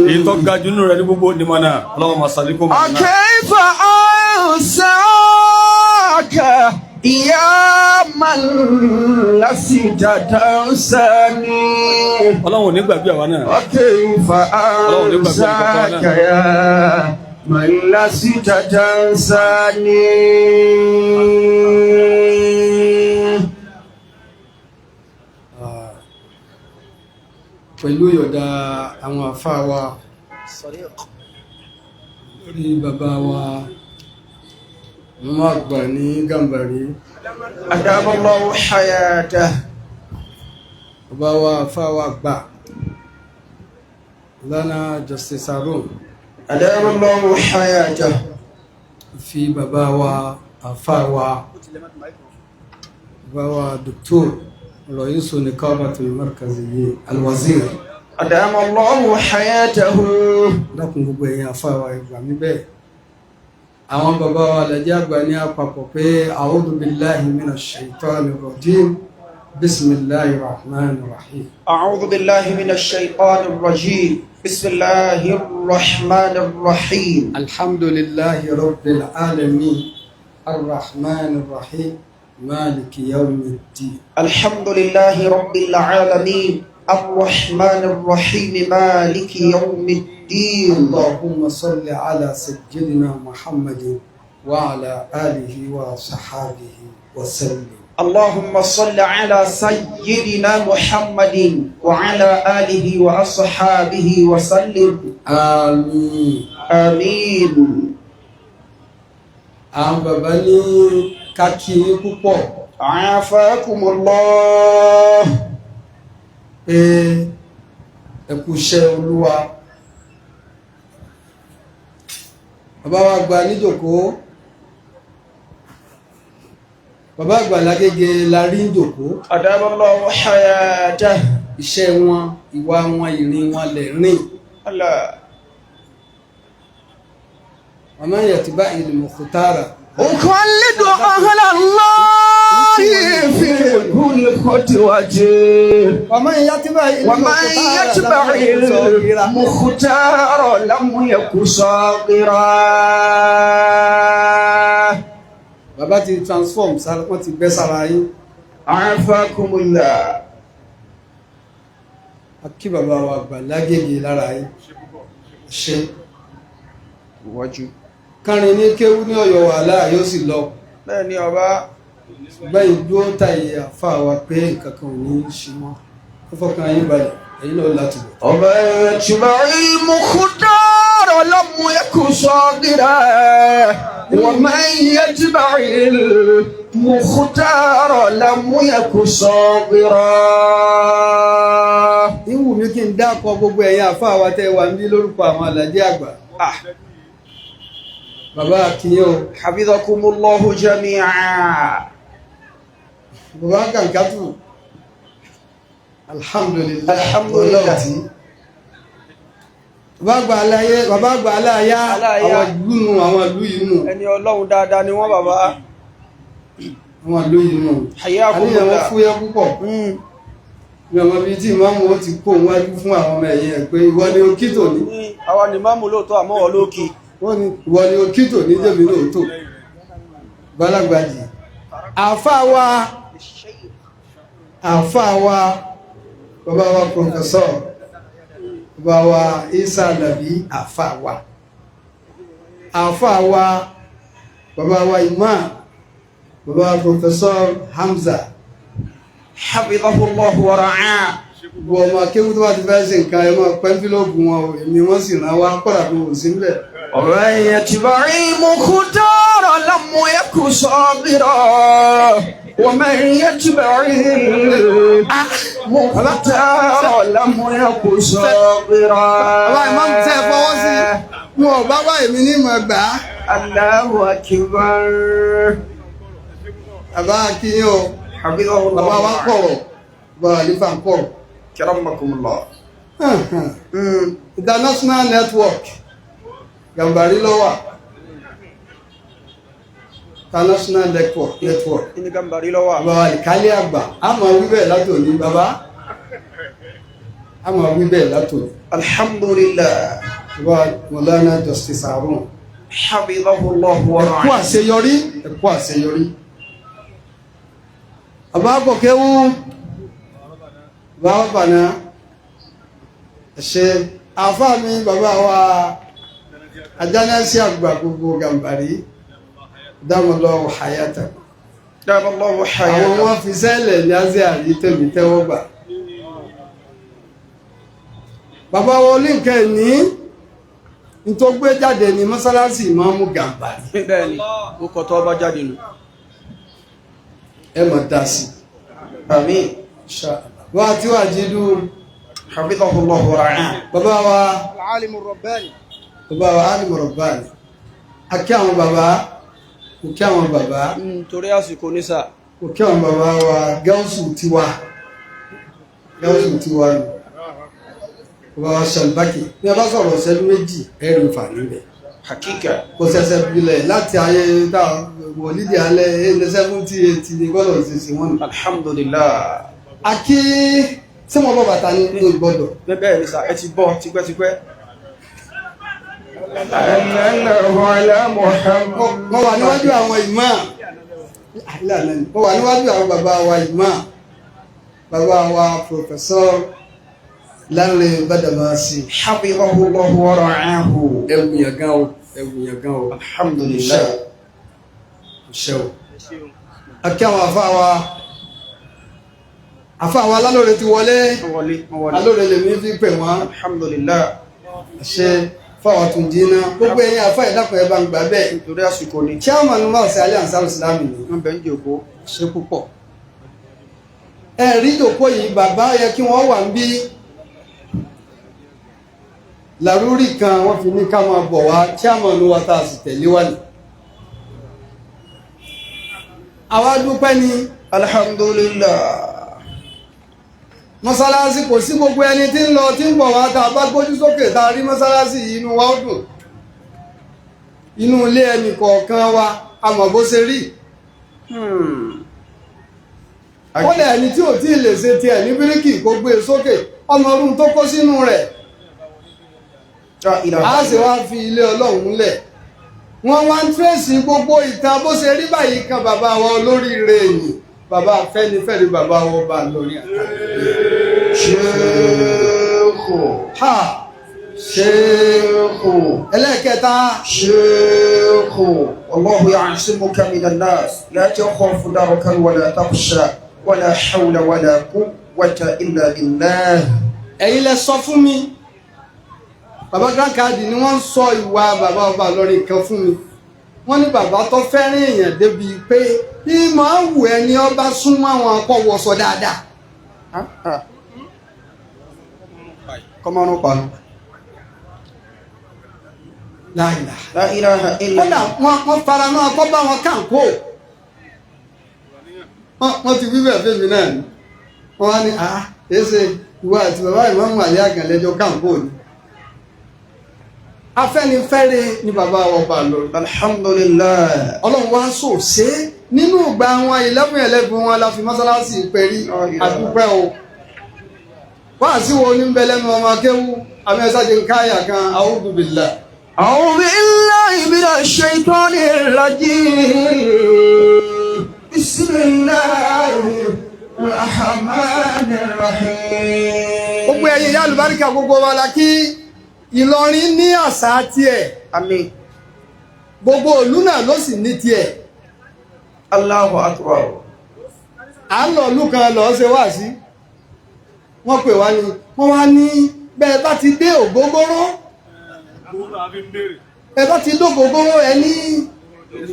Èyí tó ga jù nínú rẹ̀ ní gbogbo onímọ̀ náà, ọlọ́wọ́ máa sàlékún mọ̀ náà. وكيف أنساك يا من لست تنساني؟ Ọlọ́run ò ní gbàgbé àwa náà. وكيف أنساك يا من لست تنساني؟ Pẹ̀lú ìyọ̀dá àwọn àfáà wa lórí bàbá wa mọ́ àgbà ní Gàmbàrí. أدام الله حياته. Bàbá wa, àfáà wa àgbà lánàá, Justice Harun. أدام الله حياته. Fi bàbá wa, àfáà wa, bàbá wa Dr. Raisu Nikabatul Markaziyyi Alwazir. أدام الله حياته. Dákun, gbogbo ẹ̀yin àfáà wa, ìgbà mi bẹ́ẹ̀, àwọn bàbá wa lẹ́jẹ́ àgbà ní àpapọ̀ pé a'udhu billahi minash shaitani rajim, bismillahir rahmanir rahim. أعوذ بالله من الشيطان الرجيم، بسم الله الرحمن الرحيم. Alhamdulillahi rabbil alamin, arrahmanir rahim, maliki yawmiddin. الحمد لله رب العالمين، الرحمن الرحيم، مالك يوم الدين. Allahumma salli ala sayyidina muhammadin wa ala alihi wa sahabihi wa sallim. اللهم صل على سيدنا محمد وعلى آله وأصحابه وسلم. Àmín. آمين. Àwọn bàbá ní kákí púpọ̀. عافاكم الله. Pé ẹ kú iṣẹ́ Olúwa. Bàbá wa gba níjòkó, bàbá àgbà lágége la rí níjòkó. أدام الله حياته. Iṣẹ́ wọn, ìwà wọn, ìrìn wọn lẹ̀ rìn. الله. Ọmọ yẹtìbá ìlú mọ̀kútàrà. أخلد أهل الله في كل خطوة. Ọmọ yẹtìbá ìlú ومن يتبع المختار لم يك صاغرا. Bàbá ti transform sára, wọ́n ti gbẹ́ sára yín. عافاكم الله. A kí bàbá wa àgbà lágége lára yín ṣe. Wájú. Kárin ní kéwú ní Ọ̀yọ́, wàhálà yóò sì lọ. Bẹ́ẹ̀ ni ọba. Bẹ́yìn dúró tàyè àfa wa pé nǹkan kan ò ní í ṣe mọ́, ó fọkàn yín balẹ̀, ẹ̀yin náà láti bọ̀. ومن يتبع المختار لم يك صاغرا، ومن يتبع المختار لم يك صاغرا. Ìwù mi kí n dákọ gbogbo ẹ̀yin àfa wa tẹ́ wà ní lórúkọ àwọn àlàjé àgbà. Bàbá akínyìn o. حفظكم الله جميعا. Bàbá kàǹkàtù, alhamdulillah. Alhamdulillah. Ọlọ́ọ̀tí bàbá àgbà aláyé, bàbá àgbà aláyá. Aláyá. Àwọn ìlú nù, àwọn ìlú yìí nù. Ẹni Ọlọ́run dáadáa ni wọ́n, bàbá. Àwọn ìlú yìí nù. Hayyakumullah. Àníyàn wọn fúyẹ́ púpọ̀. Mi ọmọ bíi tí ìmáàmù ó ti kó wájú fún àwọn ọmọ ẹ̀yìn ẹ̀ pé ìwọ ni o kí tòní. Ní àwa ni máàmù lóòótọ́, àmọ́ wọ́n lókì. Wọ́n ní ìwọ ni o kí tòní, jẹ́mi lóòótọ́ gbalagbàjì. Àáfàá wa, àáfàá wa, bàbá wa, professor, bàbá wa Isa Alabi, àáfàá wa, àáfàá wa, bàbá wa imam, bàbá wa professor Hamza. حفظه الله ورعاه. Gbogbo ọmọ akéwú tó bá ti fẹ́ ṣe nǹkan, ẹ máa pẹ́ fílọ́ọ̀bù wọn o, èmi wọ́n sì rán wá kọ́dà bí wọ́n sí níbẹ̀. ومن يتبع المختار لم يك صاغرا، ومن يتبع المختار لم يك صاغرا. Bàbá imam tẹ́ ẹ fọwọ́ sí i, wọn ò bá wá, èmi ní ìmọ̀ gbà á. الله أكبر. Bàbá akínyìn o. حفظه الله. Bàbá wa kọ̀rọ̀, bàbá àlífà ń kọ̀rọ̀. كرمكم الله. International network Gàmbàrí ló wà, international network. Ní Gàmbàrí ló wà. Bàbá wa àlìkálẹ̀ àgbà, a máa wí bẹ́ẹ̀ látòní bàbá. A máa wí bẹ́ẹ̀ látòrí. Alhamdulillah. Bàbá Mọ̀lánà Justice Harun. Hafidhahullah wa Ẹ̀kú ra'ah. àṣeyọrí, ẹ̀kú àṣeyọrí. Bàbá Bọ̀kẹ́wú, bàbá Bàná, ẹ̀ṣẹ́ àfáà mi bàbá wa Ajánásí àgbà gbogbo Gàmbàrí, dámọ̀lọ́ hayata. Dábàlọ́wọ́ Àwọn hayata. wọn fi sẹ́lẹ̀ ní Azẹ́ àrí tẹ̀mí tẹ́wọ́ gbà. Bàbá wa oníkẹ́ ní ní tó gbé jáde ní mọ́sálásí Ìmáàmù Gàmbàrí. Bẹ́ẹ̀ni, ó kọ tọ́ bá jáde nù. Ẹ mọ̀ dá sí. Àmín. Wá tí wà jídú Hafidhahullah wa ra'ah. bàbá wa Al-alimu Rabbani. bàbá wa Alimu Rabbani. A kí àwọn bàbá, kò kí àwọn bàbá, Torí àsìkò ní sáà. kò kí àwọn bàbá wa gáúsù tiwa, gáúsù tiwa nù. Bàbá wa Ṣàlùbákì, ní a bá sọ̀rọ̀ ọ̀sẹ̀ méjì, ẹ̀rù fà níbẹ̀. Hakika. Kò ṣẹ̀ṣẹ̀ bilẹ̀ láti ayé tá wòlídìí alẹ́ ẹ̀ẹ́dẹ́ 70 80 ní gbọ́dọ̀ ṣe sí wọn. Alhamdulillah. A kí tí mo bọ́ bàtà ní gbọ́dọ̀. Bẹ́ẹ̀ ni sà, ẹ ti bọ́ tipẹ́tipẹ́. Mo wà níwájú àwọn imam, mo wà níwájú àwọn bàbá wa imam, bàbá wa Professor Lanre Badamasi. Hafidhahullah wa ra'ahu. Ẹwù yẹn gan o, ẹwù yẹn gan o. Alhamdulillah. Ṣe o. Akí àwọn àfáà wa, àfáà wa alálòrè ti wọlé. Wọlé, wọlé. Alóore lèmi fi pè wọ́n. Alhamdulillah. Ṣe fáwọn tún jiná gbogbo ẹ̀yin àfáà ìdàpọ̀ ẹ̀ bá ń gbà bẹ́ẹ̀. Torí àsìkò ni. Chairman wa ṣe alẹ́ Ansar Islam ni. Wọ́n bẹ̀ ń jòkó. Ṣe púpọ̀ ẹ̀rí jòkó yìí, bàbá yẹ kí wọ́n wà ń bí làrúrí kan wọ́n fi ní ká máa bọ̀ wá. Chairman wa tá a sì tẹ̀lé wà ní. Àwa dúpẹ́ ni. Alhamdulillah. Mọ́sálásí kò sí gbogbo ẹni tí ń lọ tí ń bọ̀ wá, tá a bá gbójú sókè tá a rí mọ́sálásí yìí, inú wa ó dùn. Inú ilé ẹnì kọ̀ọ̀kan wa a mọ̀ bó ṣe rí. Kódà ẹni tí ò tí ì lè ṣe tiẹ̀ ní bíríkì kó gbé e sókè, ọmọ ọdún tó kó sínú rẹ̀. La ilaha A sì wá fi ilé Ọlọ́run lẹ̀, wọ́n wá ń tírèsì gbogbo ìtàn bó ṣe rí báyìí kan bàbá wa olóríire yìí, bàbá Afẹ́nifẹ́re, bàbá wa ọba lórí àtàlẹ́. Ṣéèkù. Ha ṣe. Ṣéèkù. Ẹlẹ́ẹ̀kẹta. Ṣéèkù. Wallahu ya'simuka minan nas. La takhafu darakan wala takhsha. Wala hawla wala quwwata illa billah. Ẹ̀yin lẹ sọ fún mi, bàbá Grand Kadi ni wọ́n ń sọ ìwà bàbá ọba lórí kan fún mi. Wọ́n ní bàbá tó fẹ́ràn èèyàn débi pé bí máa wù ẹni ọba súnmọ́ àwọn akọ́wọ́sọ dáadáa. Kọ́mọ́nù panu. Láìla. La ilaha illa. Kódà wọ́n fara mọ́ akọ́ bá wọn kàǹkó. Wọ́n ti wí bẹ́ẹ̀ fẹ́mi náà ni wọ́n wá ní à èsè ìwọ àti bàbá Ìmáàmù Àlí Àgànlẹ́jọ́ kàǹkó ni. Afẹ́nifẹ́re ni bàbá ọba lórí. Alhamdulillah. Ọlọ́run wá sò ṣe nínú ìgbà wọn 11 11 wọn la fi mọ́sálásí pẹ̀rí. Àdúpẹ́ o. Wá sí wo ní bẹ lẹ́nu ọmọ akéwú àmì ẹ̀sájì ń káyà kan. A'udhu billah. أعوذ بالله من الشيطان الرجيم. بسم الله الرحمن الرحيم. Gbogbo ẹ̀yin ìyá àlùbáríkà, gbogbo wa la kí. Ìlọrin ní àṣà tiẹ̀. Àmín. Gbogbo ìlú náà ló sì ní tiẹ̀. Allahu akbar. À ń lọ ìlú kan lọ ṣe wá sí, wọ́n pè wá ní, wọ́n wá ní bẹ́ẹ̀ bá ti dé Ògógóró, ẹ bá ti dé Ògógóró, ẹ ní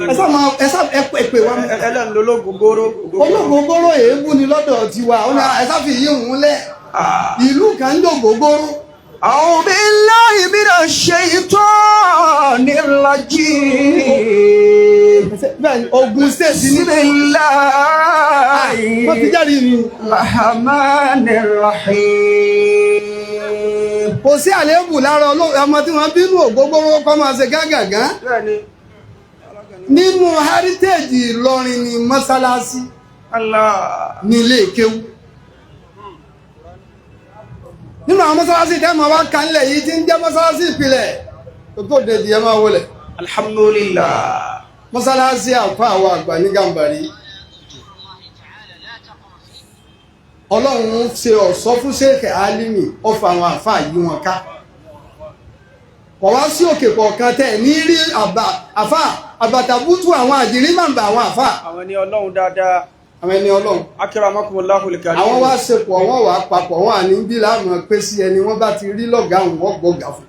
ẹ sá máa ẹ sá ẹ pè wá. Ẹlẹ́nu lológógóró. Ológógóró èébú ni lọ́dọ̀ tiwa. Ó ní ẹ sá fi yí òun lẹ̀, ìlú kan ń dògógóró. أعوذ بالله من الشيطان الرجيم. Bẹ́ẹ̀ ni, Ogun State ní بسم الله wọ́n ti jáde ní. الرحمن الرحيم. Kò sí àléébù lára ọmọ tí wọ́n bínú Ògógóró kọ́ máa ṣe gágàgán. Bẹ́ẹ̀ni. Nínú heritage Ìlọrin ni mọ́sálásí Allah. ní ilé kéwú. Nínú àwọn mọ́sálásí tẹ́ máa wá kanlẹ̀ yìí tí ń jẹ́ mọ́sálásí ìpìlẹ̀ tó dèjì ẹ máa wọlé. Alhamdulillah. Mọ́sálásí àfa àwọn àgbà ní Gàmbàrí. Ọlọ́run ṣe ọ̀ṣọ́ fún Sheikh Alimi, ó fa àwọn àfa yí wọn ká. Kọ̀ wá sí òkè kọ̀ọ̀kan tẹ̀ ní rí àfa àbàtàbútù àwọn àdìrí màǹbà àwọn àfa. Àwọn ẹni Ọlọ́run dáadáa. Àwọn ẹni Ọlọ́run. Akramakumullahu al-karim. Àwọn wá ṣepọ̀, wọ́n wá papọ̀, wọ́n à ní bí láàmú pé sí ẹni wọ́n bá ti rí lọ́gàá òun wọ́n gbọ́gà fún.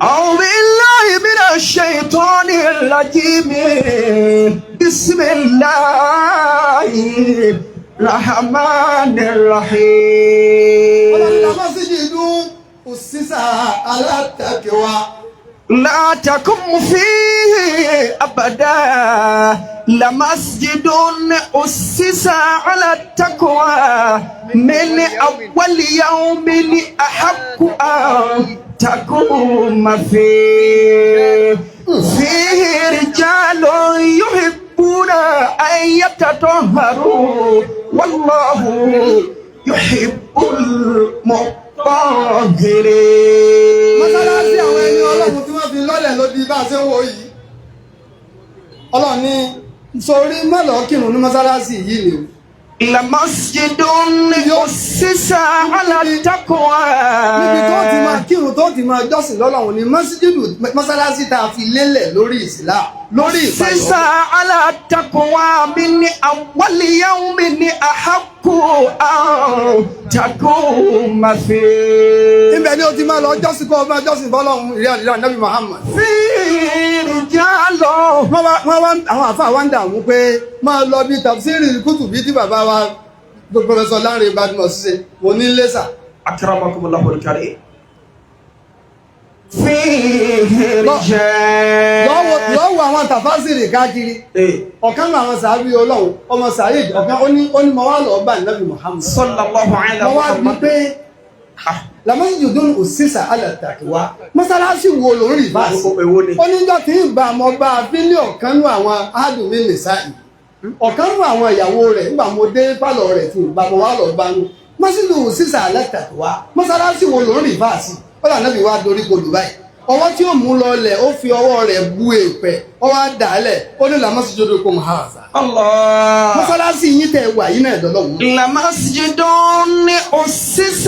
أعوذ بالله من الشيطان الرجيم بسم الله الرحمن الرحيم. Ọlọ́run la masjidu ussisa ala taqwa. لا تقم فيه أبدا لمسجد أسس على التقوى من أول يوم أحق أن تقوم فيه فيه رجال يحبون أن يتطهروا والله يحب المطهرين. Mọ́sálásí àwọn ẹni Ọlọ́run tí wọ́n fi lọ́lẹ̀ ló di bá a ṣe ń wo yìí. Ọlọ́run ní sórí mọ́lọ́ kírun ní mọ́sálásí yìí ni o. لمسجد أسس على التقوى. Níbi tó ti máa kírun tó ti máa jọ́sìn lọ́lọ́run ni mọ́sídìdù mọ́sálásí tá a fi lélẹ̀ lórí ìsìlá lórí أسس ìpayọ̀. على التقوى من أول يوم أحق أن تقوم فيه. Ibẹ̀ ni o ti máa lọ jọ́sìn kó o máa jọ́sìn fọlọ́run ìrìn àdìrà Nábì Muhammad. فيه رجال. Wọ́n wá àwọn àfáà wá ń dààmú pé máa lọ bí tafsiri kùtùbí tí bàbá wa Professor Lanre Badmus ṣe wò ní lẹ́sà. أكرمكم الله الكريم. فيه رجال. Lọ́wọ́ àwọn tàfásìrì káàkiri, ọ̀kan náà àwọn sàábí Ọlọ́run ọmọ sàáyé ọ̀kan ó ní mo wá lọ bá Nábì Muhammad. صلى الله على Mo wá bí محمد. pé lamasjidun ussisa ala taqwa, mọ́sálásí wo ló ń rí báàsì? Èwo ni? Ó níjọ́ tí ń bá mo bá fílẹ̀ ọ̀kan nú àwọn ádùnmí nìsáì ọ̀kan nú àwọn ìyàwó rẹ̀ nígbà mo dé pálọ̀ rẹ̀ tí ń bá mo wá lọ bá nú masjidu ussisa ala taqwa, mọ́sálásí wo ló ń rí báàsì? Ó là nábì wá dorí kodò báyìí, ọwọ́ tí ó mú lọlẹ̀ ó fi ọwọ́ rẹ̀ bu èèpẹ̀, ó wá dà á lẹ̀, ó ní lamasjidukum hadha. الله. Mọ́sálásí yín tẹ̀ wà yín náà dọ́lọ́wọ́. لمسجد أسس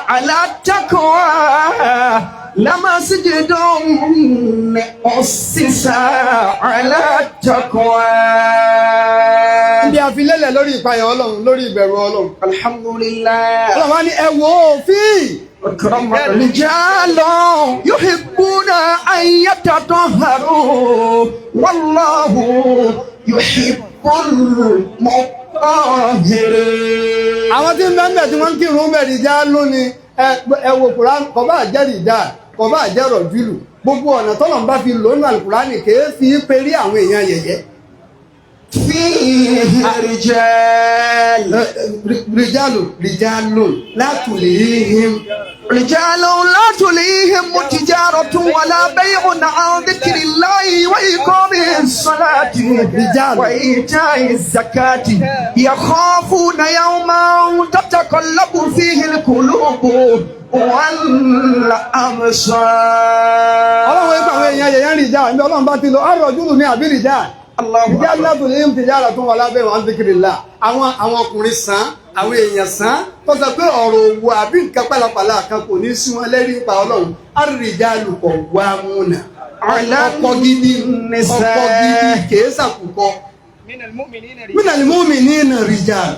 على التقوى لمسجد أسس على التقوى. Ibi àfilélẹ̀ lórí ìpayà Ọlọ́run, lórí ìbẹ̀rù Ọlọ́run. الحمد لله. Ọlọ́run wá ní ẹ wò ó fíì. رجال يحبون أن يتطهروا والله يحب المطهرين. Àwọn tí ń bẹ́ ń bẹ̀ tí wọ́n ń kírun bẹ̀ rìjà lónìí, ẹ wo Kùránì, kò bá jẹ́ rìjà, kò bá jẹ́ rọ̀júlù, gbogbo ọ̀nà tọ́lọ̀ ń bá fi lò nínú Àlùkùránì kèé fi perí àwọn èèyàn yẹ̀yẹ́. فيه رجال. Rìjálù rìjálù látùlìhìm. رجال لا تليهم تجارة ولا بيع عن ذكر الله وإقام الصلاة رجال. وإيتاء الزكاة يخافون يوما تتقلب فيه القلوب والأبصار. Ọlọ́run ipa àwọn èèyàn yẹ̀yẹ́ rìjà níbi Ọlọ́run bá ti lọ ọ̀rọ̀ ní àbí rìjà. Allahu Rìjà Akbar. látùlìhìm tìjára tó wà lábẹ́ wọn dhikrillah. Àwọn ọkùnrin sàn, àwọn èèyàn sàn tó sọ pé ọ̀rọ̀ òwò àbí nǹkan pálapàla kan kò ní sí wọn lẹ́rìí pa Ọlọ́run. Àrìjálù kọ̀ wá múnà. Ọkọ gidi, ọkọ gidi kìí sàkùkọ. Minal mu'minina rijal.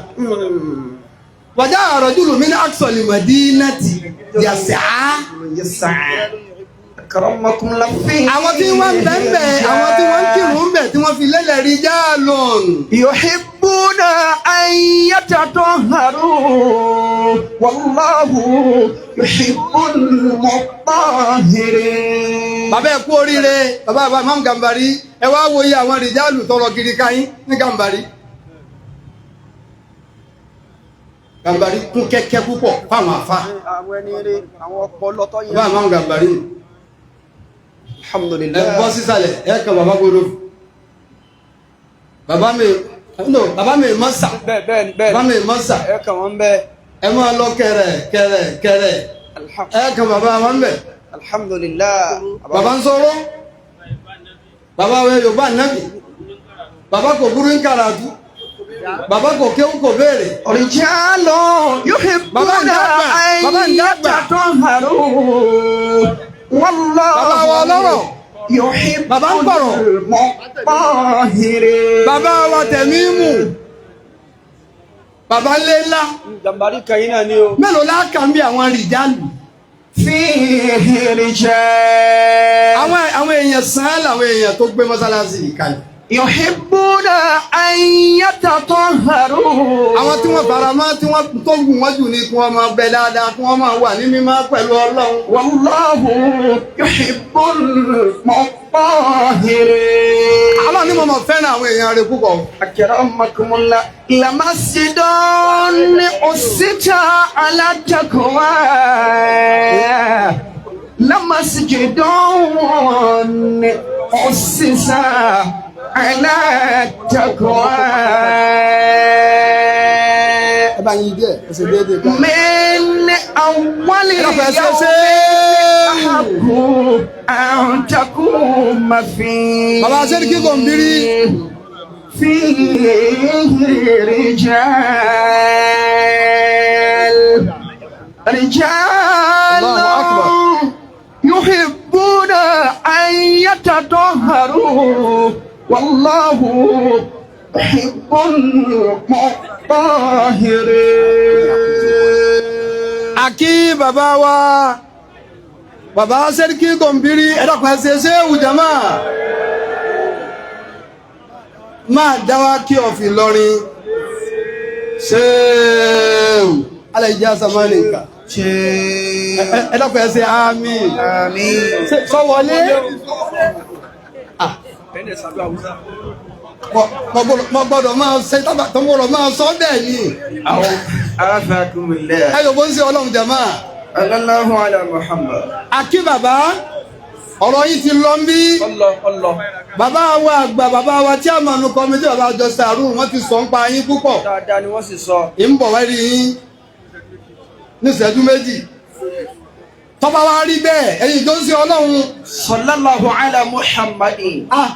Wàjá rajulu min aqsal madinati yas'a. يسعى. أكرمكم الله. Àwọn tí wọ́n ń bẹ̀ ń bẹ̀, àwọn tí wọ́n ń kírun ń bẹ̀ tí wọ́n fi lélẹ̀ rijalun. يحبون أن يتطهروا والله يحب المطهرين. Bàbá ẹ kú oríire, bàbá bàbá Imam Gambari, ẹ wá wo iye àwọn rìjálù tọrọ kiri káyín ní Gambari. Gambari kún kẹ́kẹ́ púpọ̀ fáwọn àfa. Àwọn ẹni rere, àwọn ọpọlọ tó yẹ. Bàbá Imam Gambari nù. Alhamdulillah. Ẹ bọ́ sísàlẹ̀, ẹ kàn bàbá gbọdọ̀. Bàbá mi no, bàbá mi mọ́ sà. Bẹ́ẹ̀ bẹ́ẹ̀ ni bẹ́ẹ̀ Bàbá ni. mi mọ́ sà. Ẹ kàn wọ́n bẹ́ẹ̀. Ẹ máa lọ kẹrẹ kẹrẹ kẹrẹ. Ẹ kan bàbá wa ń bẹ̀. Alhamdulillah. Bàbá ń sọ̀rọ̀, bàbá wa Yorùbá nàbì, bàbá kò burú ń kàràtú, bàbá kò kéwú kò béèrè. رجال يحبون Bàbá ń dàgbà, أن bàbá ń dàgbà. يتطهروا والله Bàbá wa ọlọ́rọ̀. يحب Bàbá ń gbọ̀rọ̀. المطهرين. Bàbá wa Tẹ̀mímù, bàbá ńlá. Gàmbàrí kan yín náà ni o. Mélòó láàkà ń bí àwọn rìjálù? فيه رجال Àwọn èèyàn sàn án làwọn èèyàn tó gbé mọ́sálásí yìí kalẹ̀. يحبون أن يتطهروا. Àwọn tí wọ́n fara mọ́, tí wọ́n tó wù wọ́n jù ní kí wọ́n máa bẹ dáadáa, kí wọ́n máa wà ní mímọ́ pẹ̀lú Ọlọ́run. والله يحب المطهرين. Ọlọ́run ní mo mọ̀ fẹ́ràn àwọn èèyàn rẹ̀ púpọ̀. أكرمكم الله لمسجد أسست على التقوى لمسجد أسس على التقوى Ẹ bá yín díẹ̀, ẹ ṣe déédéé ká. من أول Ẹ lọ́pọ̀ ẹ ṣe يوم ṣe. أحق أن تقوم فيه Bàbá Sẹ́ríkì Gòǹbírí. فيه رجال رجال الله أكبر. يحبون أن يتطهروا والله يحب المطهرين. Àkí bàbá wa, bàbá Sẹ́ríkì Gòǹbírí, ẹ dákun ẹ ṣe ṣe ìjàmá. Máa dáwà kí ọ̀fìn lọrin. Ṣéèwù alẹ́ ìjà sàmánì nǹkan. Ẹ dákun ẹ ṣe àmín. آمين. Sọ wọlé. Mo gbọ́dọ̀ máa ṣe tábà tó gbọ́dọ̀ máa sọ bẹ́ẹ̀ ni. عافاكم الله. Ẹ yóò bó ń ṣe Ọlọ́run jàmá. صلى الله على محمد. Àkí bàbá, ọ̀rọ̀ yìí ti lọ ń bí. Ọlọ ọlọ. Bàbá wa àgbà, bàbá wa tí a máa nu kọ́mítì, bàbá jọ sàrú, wọ́n ti sọ ń pa yín púpọ̀. Dáadáa ni wọ́n sì sọ. Ń bọ̀ wá rí yín ní ìṣẹ́jú méjì. Tọ́ba wa rí bẹ́ẹ̀, ẹ̀yin tó ń ṣe Ọlọ́run. Sallallahu ala Muhammadin. Ah,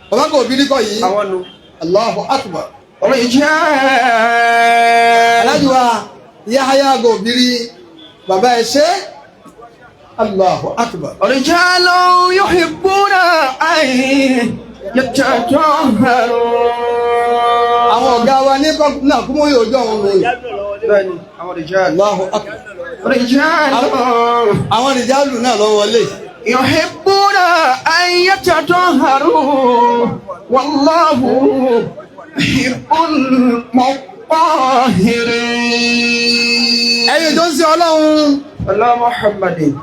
bàbá kò bí níkọ yìí. Àwọn nu. Allahu akbar. Rijal. Aláàjì wa Yahaya Gòbírí, bàbá ẹ ṣé. Allahu akbar. Rijalun yuhibbuna an yatatahharu. Àwọn ọ̀gá wa ní náà kú mú yóò jọ òun mi. Bẹ́ẹ̀ni, àwọn rijal. Allahu akbar. Rijalun Àwọn rìjálù náà lọ wọlé. yuhibbuna an yatatahharu. Wallahu yuhibbul mutahhirin. Ẹ̀yin tó ń ṣe Ọlọ́run, Allah Muhammadin.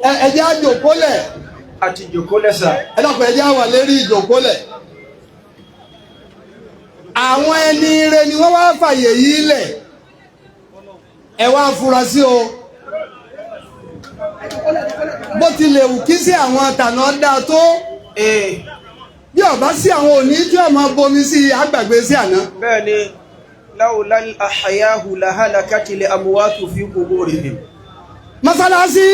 ẹ jẹ́ á jókòólẹ̀. Àti jòkó lẹ́sà. Ẹ dákun, ẹ jẹ́ á wà lérí ìjókòólẹ̀. Àwọn ẹni ire ni wọ́n wá fàyè yìí lẹ̀. Ẹ wá fura sí o. Bó tilẹ̀ wù kí sí àwọn tànà dáa tó, Ee, bí ọba sí àwọn òní tí ọmọ bomi sí àgbàgbé sí àná. bẹ́ẹ̀ni, láwùlá àhàyáhù làhálàkàtìlẹ̀ àmúwátù fi quburihim. Mọ́sálásí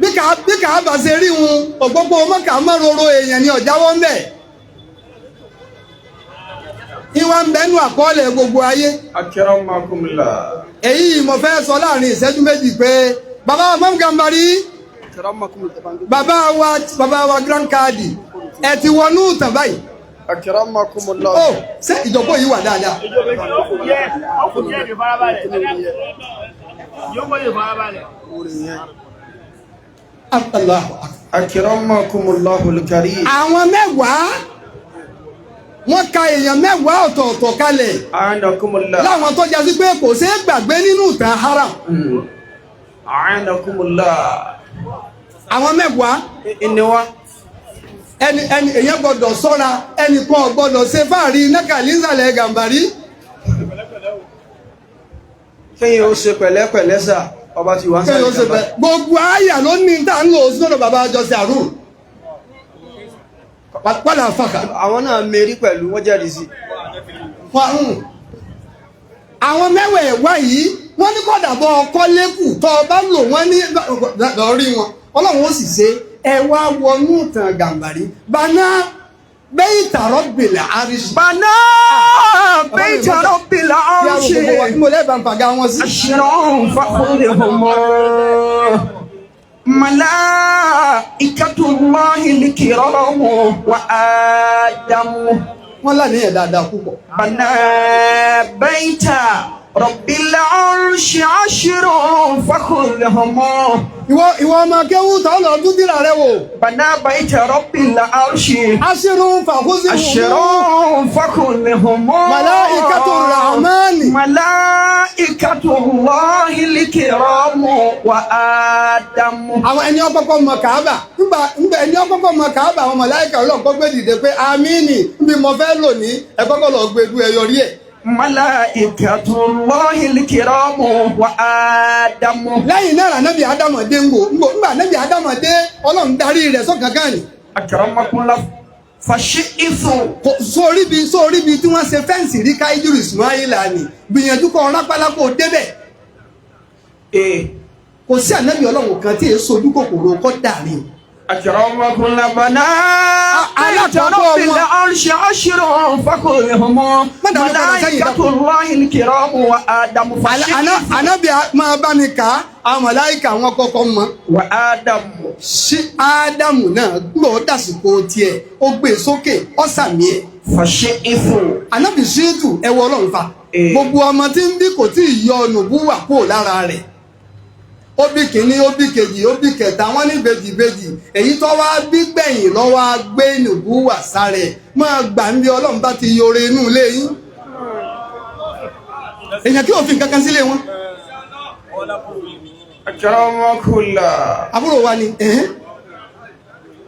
bí kà á bá ṣe rí wọn, òpópó mọ́kà mọ́roro èèyàn ni ọ̀jáwọ́ ń bẹ̀. Ìwà ń bẹ́nu àkọọ́lẹ̀ gbogbo ayé. Akramakumullah. Èyí mo fẹ́ sọ láàrin ìṣẹ́jú méjì pé bàbá wa Imam Gambari, bàbá wa Grand Kadi, ẹ ti wọnú ìtàn báyìí. Akramakumullah. Ó ṣé ìjókòó yìí wà dáadáa? Ọkùnrin farabalẹ̀. Yóò lè farabalẹ̀. Allahu akbar. Akramakumullahu al-karim. Àwọn mẹ́wàá, wọ́n ka èèyàn 10 ọ̀tọ̀ọ̀tọ̀ kalẹ̀ A'anakumullah. láwọn tó jásí pé kò ṣeé gbàgbé nínú ìtàn haram. A'anakumullah. Àwọn 10 Ìní wa. ẹni ẹni èèyàn gbọ́dọ̀ ṣọ́ra, ẹnì kan ò gbọ́dọ̀ ṣe fáàrí nákàlí ìsàlẹ̀ Gàmbàrí. Kéyìn ó ṣe pẹ̀lẹ́pẹ̀lẹ́ sà, ọba ti wá ń Kéèyàn ó ṣe bẹ́ẹ̀. Gbogbo àyà ló ní tá ń lò sọ́dọ̀ bàbá Jọ́sẹ̀ Àrùn padà fàkà. Àwọn náà mérí pẹ̀lú, wọ́n jẹ́rìí sí. Fáhùn. Àwọn mẹ́wẹ̀ẹ̀wá yìí Wọ́n ní kọ́dà bọ́ ọkọ́ lẹ́kù tọ́ ọ bá lò wọ́n ní lọ́rí wọn. Ọlọ́run ó sì ṣe ẹ wá wọnú ìtàn Gàmbàrí. Bana bayta rabbil arshi. بنى بيت رب العرش Bí arúgbó wa tí mo lẹ́ẹ̀bà ń fàgà wọn sí. عشرا فخذهم ملائكة الله الكرام وآدم Wọ́n láníyàn dáadáa púpọ̀. بنى بيت رب العرش عشرا فخذهم Ìwọ ọmọ akéwù tó lọ dúdìrà rẹ wò. بنى بيت رب العرش Aṣírun fàkúsí عشرا فخذهم ملائكة الرحمن. ملائكة الله الكرام وآدم Àwọn ẹni ọkọ̀kọ̀ mọ Kàábà ńgbà ńgbà ẹni ọkọ̀kọ̀ mọ Kàábà àwọn màláíkà Ọlọ́run kọ́ gbé dìde pé amínì níbi mo fẹ́ lò ní ẹ kọ́kọ́ lọ gbé du ẹyọ rí ẹ̀. ملائكة الله الكرام وآدم Lẹ́yìn náà ànábì Ádámọ̀ dé ńgò ńgò ńgbà ànábì Ádámọ̀ dé Ọlọ́run darí rẹ̀ sọ́kànkán ni. أكرمكم الله فشئت Kò sórí bi tí wọ́n ṣe fẹ́ǹsì rí káídùrú Ismaila ni gbìyànjú kọ́ rápálá kó débẹ̀. إيه Kò sí ànábì Ọlọ́run kan tí èso ojú kòkòrò kọ́ dàrí. أكرمكم الله بنى بيت ألا رب تقوم. العرش عشر فكلهم ما دام كان سيدا. ملائكة الله الكرام وآدم فشئت Ànábì máa bá mi kà á àwọn màláíkà wọn kọ́kọ́ mọ́. وآدم Sí Ádámù náà gbọ́ dàsìkò tiẹ̀ ó gbé sókè ó sàmì ẹ̀. فشئت Ànábì Ṣíìtù ẹwọ Ọlọ́run fa. Eh. Gbogbo ọmọ tí ń bí kò tí ì yọ nùbúwà kúrò lára rẹ̀. Ó bí kìíní, ó bí kejì, ó bí kẹta, wọ́n ní ìbejì ìbejì. Èyí tó wá bí gbẹ̀yìn ló wá gbé nùbúwà sára ẹ̀. Máa gbà ń bí Ọlọ́run bá ti yọre inú ilé yín. Èèyàn kí òfin kankan sílé wọn. أكرمكم الله Àbúrò wa ni ẹ̀hẹ́n.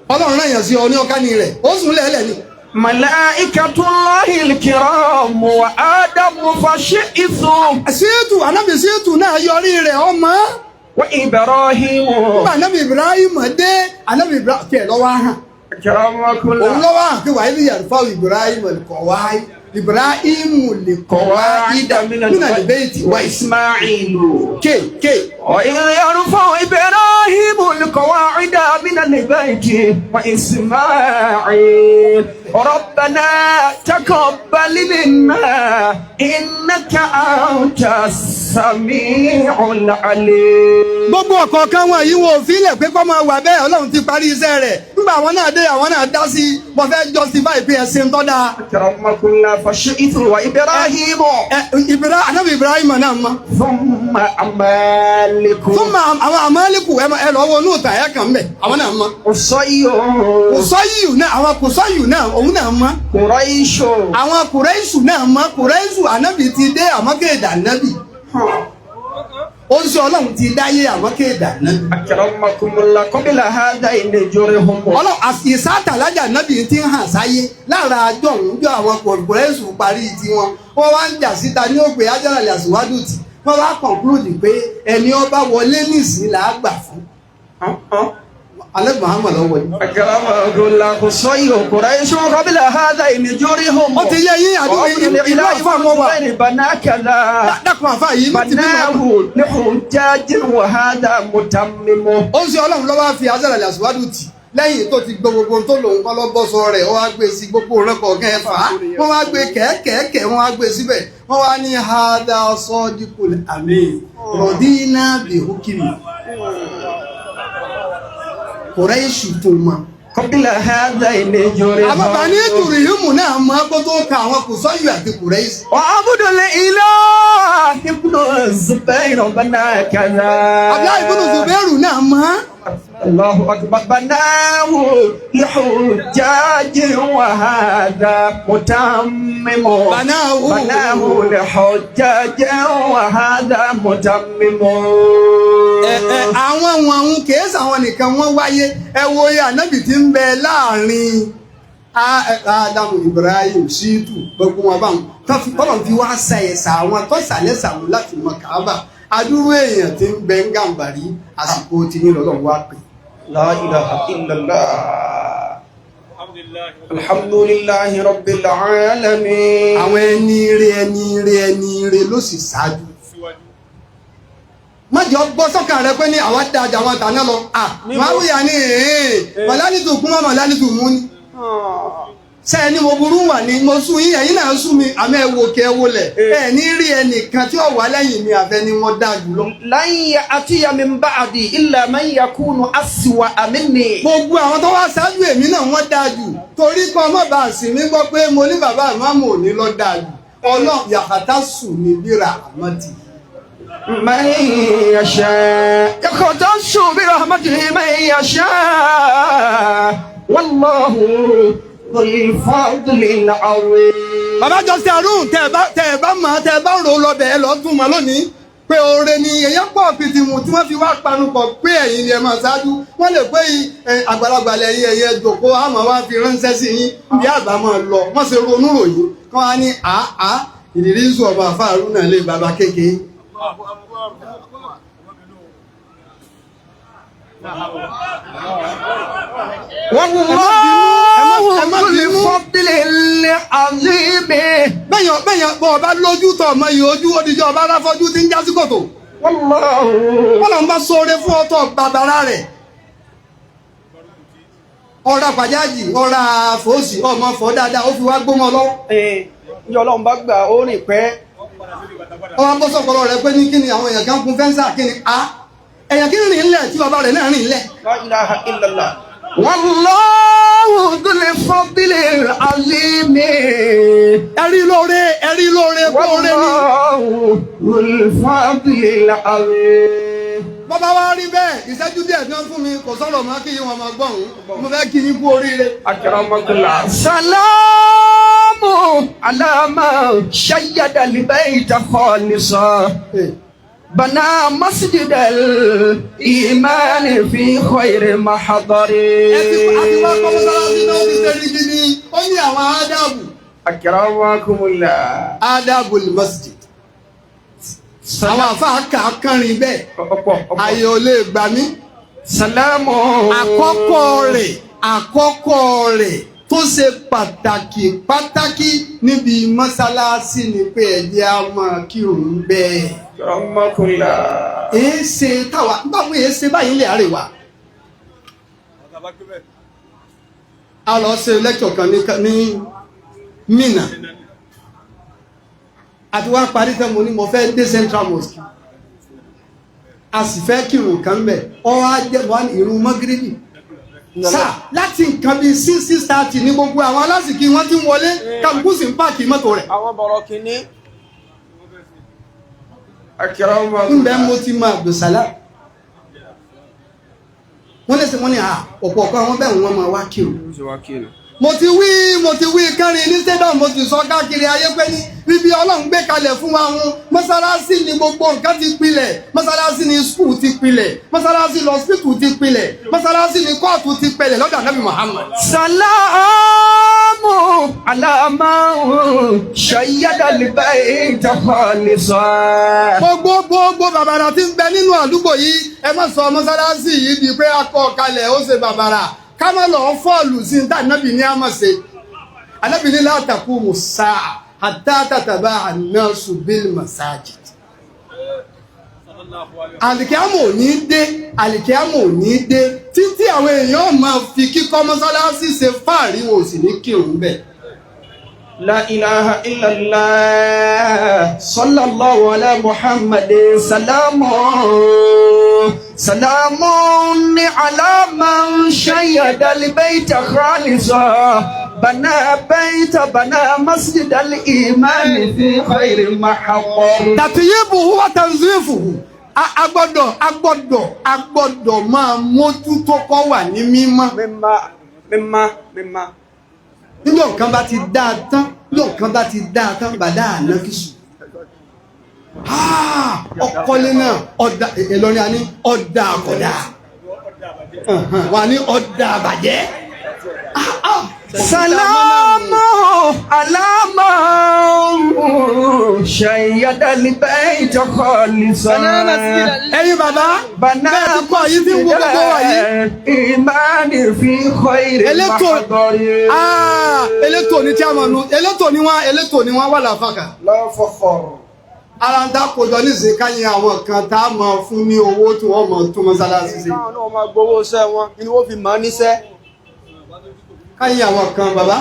Ọlọ́run rán èèyàn sí ọ ní ọ̀ká ni rẹ̀, ó sùn lẹ́lẹ̀ ni. ملائكة الله الكرام وآدم فشئت Ṣíìtù, ànábì Ṣíìtù náà yọrí rẹ̀ ọmọ. وإبراهيم Nígbà ànábì Ibrahim dé, ànábì Ibrahim tiẹ̀ lọ́wọ́ hàn. أكرمكم Òun الله lọ́wọ́ hàn pé wàá yàrá fáwọn Ibrahim kọ̀ wáyé. Ibrahim lè kọ̀ wáyé قواعد من البيت وإسماعيل Ké ké. وإذ يرفع إبراهيم القواعد من البيت وإسماعيل ربنا تقبل منا إنك أنت السميع العليم Gbogbo ọ̀kọ̀ọ̀kan wọn yìí wọn ò fílẹ̀ pé kọ́ máa wà bẹ́ẹ̀ Ọlọ́run ti parí iṣẹ́ rẹ̀. Nígbà àwọn náà dé àwọn náà dá sí i, mo fẹ́ justify pé ẹ ṣe ń tọ́ da. أكرمكم الله فشئت وإبراهيم Ẹ Ànábì Ibrahim náà mọ́. ثم أمالك Fún àwọn àmàlíkù ẹ lọ wo inú ìtàn ẹ̀ kàn mẹ́, àwọn náà mọ́. قصي Kùsọ́yù náà àwọn kùsọ́yù náà òun náà mọ́. قريش Àwọn kùrẹ́ṣù náà mọ́. Kùrẹ́ṣù ànábì ti dé àmọ́ kéèdà ànábì. Ó ń sọ Ọlọ́run ti dáyé àmọ́ kéèdà ànábì. أكرمكم الله قبل هذا إن جرهم Ọlọ́run ìsátàlájà ànábì ti ń hàn sáyé lára àjọ òun jọ àwọn kùrẹ́ṣù parí tiwọn. Wọ́n wá ń jà síta ní òpè ájáràlẹ̀ àṣìwádùú tì. Wọ́n wá kọ̀ǹkúròdì pé ẹni ọba wọlé nísìn là á gbà fún. Alẹ́ Muhammad ló wọlé. أكرمكم الله قصي قريش قبل هذا إن جرهم Ó ti yé yín àdúgbò ìlú àfáà mọ́ wa. بنا كذا Dákun àfáà yìí ní ti bí بناه màá. لحجاج وهذا متمم Ó ń ṣe Ọlọ́run lọ́wọ́ á fi azẹ́rẹ̀lẹ̀ àṣìwádùú tì lẹ́yìn tó ti gbọ́ gbogbo tó lòun kọ́ lọ́bọ́sọ rẹ̀ ó wá gbé sí gbogbo òun kọ̀ọ̀kan ẹ̀ fà á wọ́n wá gbé kẹ́ẹ̀kẹ́ẹ̀kẹ́ wọ́n wá gbé síbẹ̀ wọ́n wá ní hada sọ́díkùl àmín rọ̀dínà bìhúkìmì Kùráíṣù tó mọ. قبل هذا إن جرهم Àmọ́ Bani Jùrìhìmù náà mọ kó tó ka àwọn Kùsọ́yù àti Kùráíṣù. وعبد الإله ابن الزبير بنا كذا Abdullahi ibn Zubairu náà mọ. الله أكبر بناه لحجاج وهذا متمم بناه. بناه لحجاج وهذا متمم Ẹ ẹ àwọn wọn àwọn kìí sàwọn nìkan wọ́n wáyé ẹ wo iye ànábì tí ń bẹ láàrin Ádámù Ibrahim Ṣítù gbogbo wọn báwọn tọ́lọ̀ fi wá sa ẹ̀sà àwọn tó sàlẹ̀sà wọn láti mọ Kàábà adúrú èèyàn tí ń bẹ ń Gàmbàrí àsìkò tí ní lọ́lọ́run wá pè. لا إله إلا الله الحمد لله رب العالمين Àwọn ẹni ire ẹni ire ẹni ire ló sì ṣáájú. Má jẹ́ gbọ́ sọ́kàn rẹ pé ní àwa da àjà wọn tàná lọ. À Muawiya ní mọ̀lánìtù kún mọ́ mọ̀lánìtù mú ni. Sẹ́ẹ̀ ni mo burú wà ní mo sún yín ẹ̀yin náà sún mi àmọ́ ẹ wò kẹ́ ẹ wọlẹ̀ ẹ ní rí ẹnìkan tí ó wà lẹ́yìn mi àfẹ́ ni wọ́n dáa jùlọ. لن يأتي من بعدي إلا من يكون أسوأ مني. Gbogbo àwọn tó wá ṣáájú èmi náà wọ́n dáa jù torí kan má bàa sì mí gbọ́ pé mo ní bàbá àmàmù òní lọ dáa jù ọlọ́run yàtá sùn ní bíra àmọ́ tì. من يشاء يختص برحمته من يشاء والله ذو الفضل العظيم. Bàbá Jọ́sí Àrùn tẹ́ ẹ bá mọ̀ tẹ́ ẹ bá rò lọ bẹ̀ ẹ lọ tún mọ̀ lónìí pé oore ni èèyàn pọ̀ pìtìmù tí wọ́n fi wá panupọ̀ pé ẹ̀yin ni ẹ máa ṣáájú wọ́n lè pé àgbàlagbà lẹ́yìn ẹ̀yẹ jòkó àmọ́ wá fi ránṣẹ́ sí yín bí àgbà máa lọ wọ́n ṣe ronú ròyìn kán wá ní àá ìrírí sùn ọmọ àfáàrú náà lè bàbá kékeré. والله ذو الفضل العظيم. Bẹ́yàn bẹ́yàn bọ́ ọba lójú tọ̀ ọmọ yìí ojú odijọ́ ọba aráfọ́jú ti ń já sí kòtò. والله Bọ́lá ń bá sóore fún ọtọ̀ bàbára rẹ̀. Ọ̀rá pàjájì ọ̀rá fòsì ọmọ fọ́ dáadáa ó fi wá gbómọ lọ́wọ́. Ní Ọlọ́run bá gbà ó rìn pẹ́. Ọwọ́ bọ́ sọ̀kọ̀rọ̀ rẹ̀ pé ní kíni àwọn èèyàn kan kun fẹ́ńsà kíni a èèyàn kí rìn ńlẹ̀ tí bàbá rẹ̀ náà rìn ńlẹ̀. La ilaha illallah. والله ذو الفضل العظيم. Ẹ̀rí lóore ẹ̀rí lóore kóore ni. والله ذو الفضل العظيم. Bàbá wa rí bẹ́ẹ̀ ìṣẹ́jú díẹ̀ tí wọ́n fún mi kò sọ̀rọ̀ mọ́ kí wọ́n máa gbọ̀hún mo fẹ́ kí yín kú oríire. أكرمك الله. سلام على من شيد البيت خالصا بنى مسجد الإيمان في خير محضر. Ẹ ti àti wá kọ́ mọ́sálásí náà ti ṣe rí gidi ó ní àwọn ádábù. أكرمكم الله. Ádábù masjid. Àwọn àfáà kà á kánrin bẹ́ẹ̀ àyè ò lè gbà mí. سلام. Àkọ́kọ́ rẹ̀ tó ṣe pàtàkì pàtàkì níbi mọ́sálásí ni pé ẹ jẹ́ á máa kírun bẹ́ẹ̀. أكرمكم الله. Èé ṣe táwa báwo èé ṣe báyìí lè àríwá. A lọ ṣe lẹ́kṣọ̀ kan ní Mina. Àti wá parí tán mo ní mo fẹ́ dé Central Mosque. A sì fẹ́ kírun kan bẹ̀. Ọ wá jẹ́ wá ní ìrun mọ́gíríbì. Sáà láti nǹkan bíi 6:30 ní gbogbo àwọn alásìkí wọ́n ti ń wọlé kálukú sì ń páàkì mọ́tò rẹ̀. Àwọn bọ̀rọ̀ kìíní. أكرمكم Ńbẹ́ mo ti mọ Abdulsalam. Wọ́n lè ṣe wọ́n ní à ọ̀pọ̀ ọ̀pọ̀ àwọn bẹ́ẹ̀ wọ́n máa wá kírun. Mo ti wí kẹrin ní stadium mo ti sọ káàkiri ayé pé ní bíbí Ọlọ́run gbé kalẹ̀ fún wa hun mọ́sálásí ni gbogbo nǹkan ti pilẹ̀ mọ́sálásí ni skul ti pilẹ̀ mọ́sálásí lọ́sítù ti pilẹ̀ mọ́sálásí ni kóòtù ti pilẹ̀ lọ́dọ̀ Ànábì Muhammad. سلام على من شيد البيت خالصا. Gbogbo gbogbo bàbàrà tí ń bẹ nínú àdúgbò yìí ẹ má sọ mọ́sálásí yìí di pé akọ kalẹ̀ ó ṣe bàbàrà ká má lọ fọ́ọ̀lù sí ní tá Ànábì ní àmọ̀ ṣe. Ànábì ní la taqumu sáà hatta tataba'a an-nasu bil masajid. Àlìkíámù ò ní dé àlìkíámù ò ní dé títí àwọn èèyàn máa fi kíkọ́ mọ́sálásí ṣe fáàrí wọn ò sì ní kírun bẹ́ẹ̀. لا إله إلا الله صلى الله على محمد سلام سلام على من شيد البيت خالصا بنى بيت بنى مسجد الإيمان في خير محضر. Tàtìyébù wá tanzifuhu a gbọ́dọ̀ máa mójútó kọ́ wà ní mímọ́. Mímọ́ mímọ́ mímọ́. Níjọ́ nǹkan bá ti dáa tán níjọ́ nǹkan bá ti dáa tán bàdá ànákìsù. Ọkọlé náà ọ̀dà Ìlọrin àní ọ̀dà àkọ̀dà wà ní ọ̀dà àbàjẹ́. Salamu alama shayyada al-bayta khalisan. Ẹ̀yin bàbá bẹ́ẹ̀ ti kọ́ yìí tí ń wo gbogbo wa yìí. Imani fi khayri mahdari. Elétò ni chairman, elétò ni wọ́n, elétò ni wọ́n wà láfàkà. La fakhar. Ara ń dá kojọ nísìnyí káyìn àwọn kan tá a máa fún ní owó tí wọ́n máa tún mọ́sálásí ṣe. Káwọn náà máa gbowó iṣẹ́ wọn ni wọ́n fi mọ̀ ọ́ níṣẹ́. Káyìn àwọn kan bàbá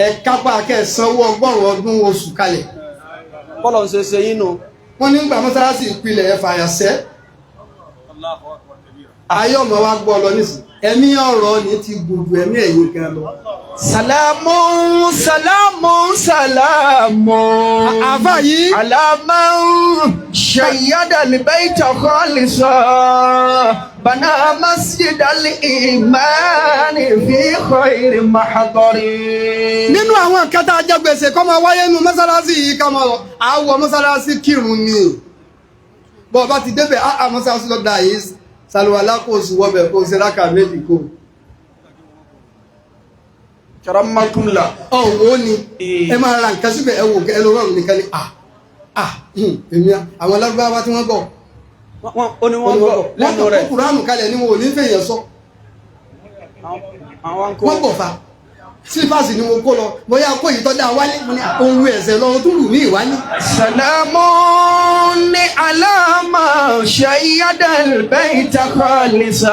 ẹ kápá kẹsànwó 100 ọdún oṣù kalẹ̀. Bọ́lọ̀ ń ṣe ṣe yín nù. Wọ́n ní gbà mọ́sálásí ìpìlẹ̀ ẹ fàyàsẹ́. Ayé ọmọ wa gbọ́ lọ nísìnyí. Ẹ̀mí ọ̀rọ̀ ni ti gbogbo ẹ̀mí ẹ̀yìn gan lọ. Sàlámù sàlámù sàlámù. Àfà yìí. Àlàmà ṣàyàdà lìbẹ́ìtà kọ́lìsọ. Bàná masjid al-imani fi khayri mahdari. Nínú àwọn nǹkan tá a jẹ gbèsè kọ́ máa wáyé nu mọ́sálásí yìí ká máa àwọ̀ mọ́sálásí kírun ni. Bọ́ ọ bá ti débẹ̀ á mọ́sálásí lọ́dà yìí sàlùwàlá kò sí wọbẹ̀ kò sí rákà méjì kò. Karamakumla. Ọ̀wọ́ ni ẹ máa ra nǹkan síbẹ̀ ẹ wò ẹ lọ rọrùn nìkan ni èmi àwọn lárúbáwá tí wọ́n bọ̀. Ó ní wọ́n bọ̀ lẹ́nu Wọ́n rẹ̀. kó Kùránù kalẹ̀ ni wọn ò ní fèèyàn sọ. Wọ́n bọ̀ fa sílífàsì ni mo kó lọ bóyá kó yìí tọ́jà wálé mo ní ohun ẹ̀sẹ̀ lọ tó rù mí ìwálé. Sàlámù ní àlàmà ṣàyàdà lìbẹ́ìtà kọ́lìsọ.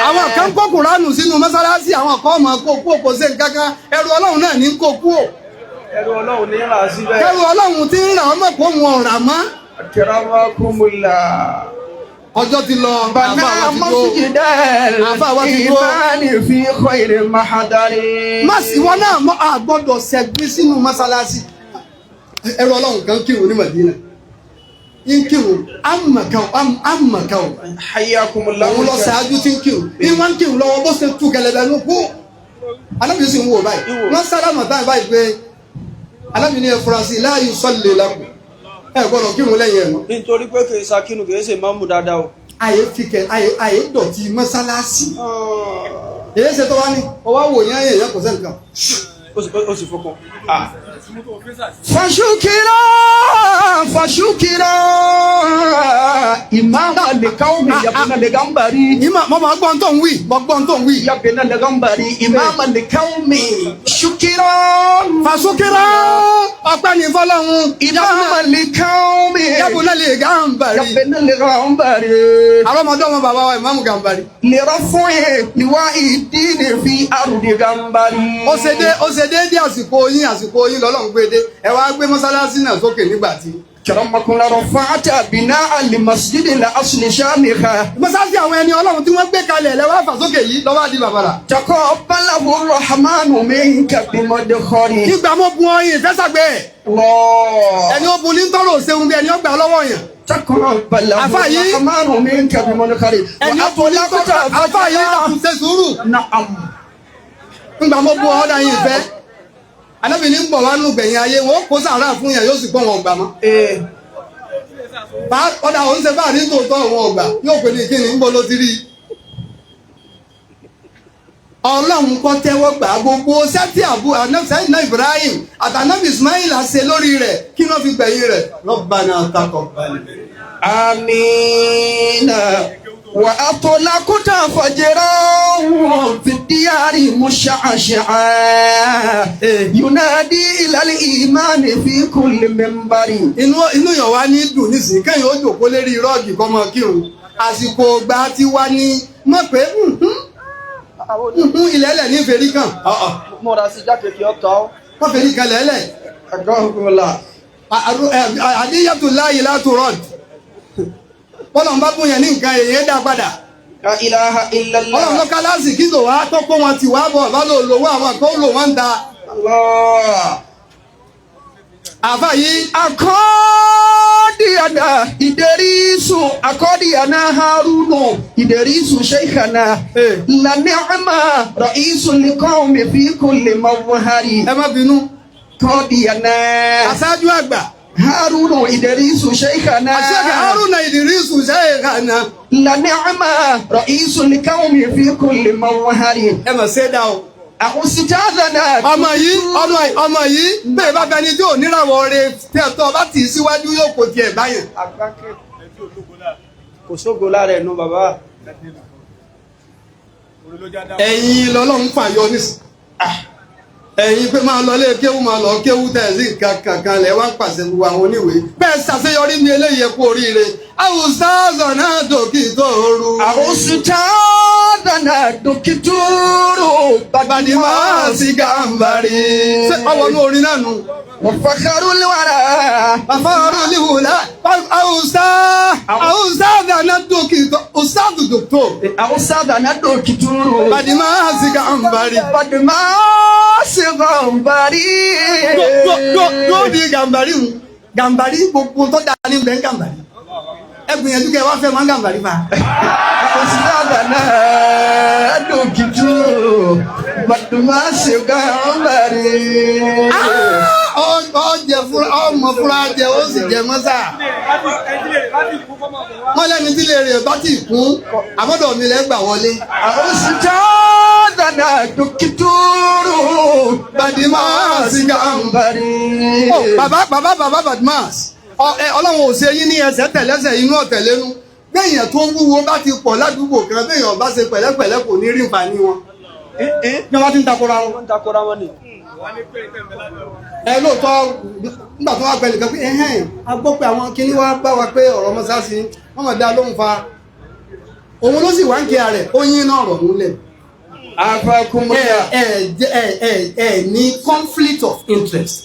Àwọn kan kó Kùránù sínú mọ́sálásí àwọn kan ọmọ kó kú òkò sí nǹkan kan ẹrù Ọlọ́run náà ní kó kú ò. Ẹrù Ọlọ́run ní rà síbẹ̀. Kẹrù Ọlọ́run ti ń rà ọmọ kó wọn ọ̀rà mọ́. Karamakumla. Ọjọ́ ti lọ Bàná àfa wa ti dúró. masjid Àfáà wa ti dúró. al-imani fi khayri mahdari. Má sì wọn náà mọ àgbọ́dọ̀ sẹgbẹ sínú mọ́sálásí. Ẹrù Ọlọ́run kan kírun ní Màdínà. Ń kírun àmàkàwò àmàkàwò. Hayyakumullah. Òun lọ ṣáájú tí ń kírun ní wọ́n ń kírun lọ́wọ́ bó ṣe tú kẹlẹ̀bẹ̀ ló kú. Alábìyí sì ń wò báyìí wọ́n sálámà táyì báyìí pé alábìyí ní ẹfurasí la yusalli lakum ẹ gbọ́dọ̀ kírun lẹ́yìn ẹ̀ mọ́. Nítorí pé kì í sakínú kì í ṣe máàmù dáadáa o. Àyè fikẹ àyè àyè dọ̀tí mọ́sálásí. Èyí ṣe tó wá ní ọwọ́ wò yẹn èèyàn kò sẹ́nìkan. Ó sì fọkàn. Fàṣùkìrà fàṣùkìrà ìmáàmà lè káwọn mi yàgbọ́n lè gàmbàrí. Ìmọ̀ mọ̀ mọ̀ gbọ́n tó ń wí mọ̀ gbọ́n tó ń wí. Yàgbọ́n lè gàmbàrí ìmáàmà lè káwọn mi ṣùkìrà. Fàṣùkìrà ọpẹ́ ní fọlọ́run. Ìmáàmà lè káwọn mi Yàgò náà lè gàmbàrí. yàgbọ́n lè gàmbàrí. Àrọ́mọdọ́mọ bàbá wa ìmáàmù gàmbàrí. لرفع لواء الدين في أرض غمبري. Ó ṣe dé ó ṣe déédé àsìkò yín àsìkò yín lọ́lọ́run gbé dé ẹ wá gbé mọ́sálásí náà sókè nígbà tí. كرمكم لرفعت بناء لمسجد الأصل شامخة. Mọ́sálásí àwọn ẹni ọlọ́run tí wọ́n gbé kalẹ̀ lẹ wá fà sókè yìí lọ́wọ́ àdí bàbàrà. تقبله الرحمن منك بمدخل. Ìgbà mo bu ọyìn ìfẹ́sàgbẹ́ ẹ̀ الله ẹni ó bu ní tọrọ òṣèlú bí ẹni ó gbà lọ́wọ́ yẹn. تقبله Àfáà yìí. الرحمن منك بمدخل. Ẹni ó bu ní tọrọ àfáà yìí dàkún ṣe sùúrù. نعم. Ńgbà mo bu ọ̀dà yìí fẹ́. Alábìíní ń bọ̀ wá nù gbẹ̀yìn ayé wọn ó kó sàárà fún yẹn yóò sì pọ̀ wọn ọgbà mọ́. إيه. Ọ̀dà òun ṣe báàrí tòótọ́ òun ọgbà yóò pè ní kíni ń bọ́ ló ti rí i. Ọlọ́run kọ́ tẹ́wọ́ gbà gbogbo sẹ́tì àbú sẹ́yìnà Ibrahim àtànábì Ismail ṣe lórí rẹ̀ kí wọ́n fi gbẹ̀yìn rẹ̀ Rabbana taqabbal. آمين. وأطلقت فجرا في الديار مشعشعا ينادي إلى الإيمان في كل منبر. Inú inú yàn wá ní dùn nísìnyí kẹ́yìn ó jòkó lérí rọ́ọ̀gì kọ́ mọ kírun àsìkò ọgbà tí wá ní mọ̀ pé ilẹ̀ẹ́lẹ̀ ní fèrí kan múra sí jákèjì kí ọ tọ́. wọ́n fèrí kan lẹ́lẹ̀ Agbáhùnmọ́lá. àdíyàtò láàyè látò rọ́ọ̀dì bọ́lọ̀ ń bá bùn yẹn ní nǹkan èèyàn dá padà. La ilaha illallah. Ọlọ́run ló ká lásìkí tó wá tó kó wọn tì wá bọ̀ bá lò lówó àwọn kan lò wọ́n ń ta. Allah. Àfà yìí Akọ́díyàna Ìdẹ̀rísù Akọ́díyàna Haruna Ìdẹ̀rísù Ṣèkànà. Lànàmà Ràísù Likọ́mi fi kulli mawhari. ẹ má bínú. Kọ́díyàna Aṣáájú àgbà. Haruna Ìdẹ̀rísù Ṣèkànà. Àṣẹ́kẹ̀ Haruna Ìdírísù Ṣèkànà. Lànàmà Ràísù Likọ́mi fi kulli mawhari. Ẹ mọ̀ ṣe dá o. Àwùsítàdánà. Ọmọ yìí ọmọ ọmọ yìí bẹ́ẹ̀ bá bẹni tí ò níràwọ̀ rẹ tí ẹ̀tọ́ bá tì í síwájú yóò kò tiẹ̀ báyìí. Kò sógo lára ẹnu bàbá. Ẹ̀yin lọ́lọ́run fàyọ nísì. Ẹ̀yin pé máa lọ lé kéwú, máa lọ kéwú, tẹ̀sí nǹkan kankan lẹ̀ wá ń pàṣẹ gbogbo àwọn oníwèé bẹ́ẹ̀ ṣàṣeyọrí mi. Eléyìí, ẹ kú oríire. Àwùsá zọ̀nà dókítà ooru. أستاذنا دكتور. Badimasi Gambari. Ṣé ọwọ́ inú orin náà nù? وفخر الورى. Bàbá ọ̀rọ̀ olíwòlá àwùsá àwùsá zọ̀nà dókítà ọ̀sáàdù dókítà. أستاذنا دكتور. Badimasi Gambari. Badimasi Gambari. Dóòdì Gambari ń Gambari, gbogbo tó dáa ní bẹ́ẹ̀ Gambari. Ẹ gbìyànjú kẹ́ ẹ wá fẹ́ máa ń Gambari fa. أستاذنا دكتور Badimasi Gambari. Ọ jẹ fúra, ọmọ fúra jẹ, ó sì jẹ mọ́sà. Wọ́n lẹ́ni tí lè rè bá ti kún, àbọ̀dọ̀ mi lẹ́ gbà wọlé. أستاذنا دكتور. Badimasi Gambari. Gambari. Ó bàbá, bàbá, bàbá Badmas, Ọlọ́run ò ṣe yín ní ẹsẹ̀ tẹ̀lẹ́sẹ̀ inú ọ̀tẹ̀lẹ́nu. Béèyàn tó ń wúwo bá ti pọ̀ ládùúgbò kan, béèyàn bá ṣe pẹ̀lẹ́pẹ̀lẹ́, kò ní rí nfààní wọn. Bí wọ́n bá ti ń takora wọn. Ẹ lóòótọ́, nígbà tó wá pẹ̀lú kan pé ẹ̀hẹ́n, a gbọ́ pé àwọn kinní wá bá wa pé ọ̀rọ̀ mọ́sáàsì wọ́n mọ̀ dá lóhùn fa. Òun ló sì wá ń kí ara rẹ̀, ó yín náà rọ̀ múlẹ̀. عافاكم Ẹ الله. ẹ ẹ ẹ ẹ ní conflict of interest.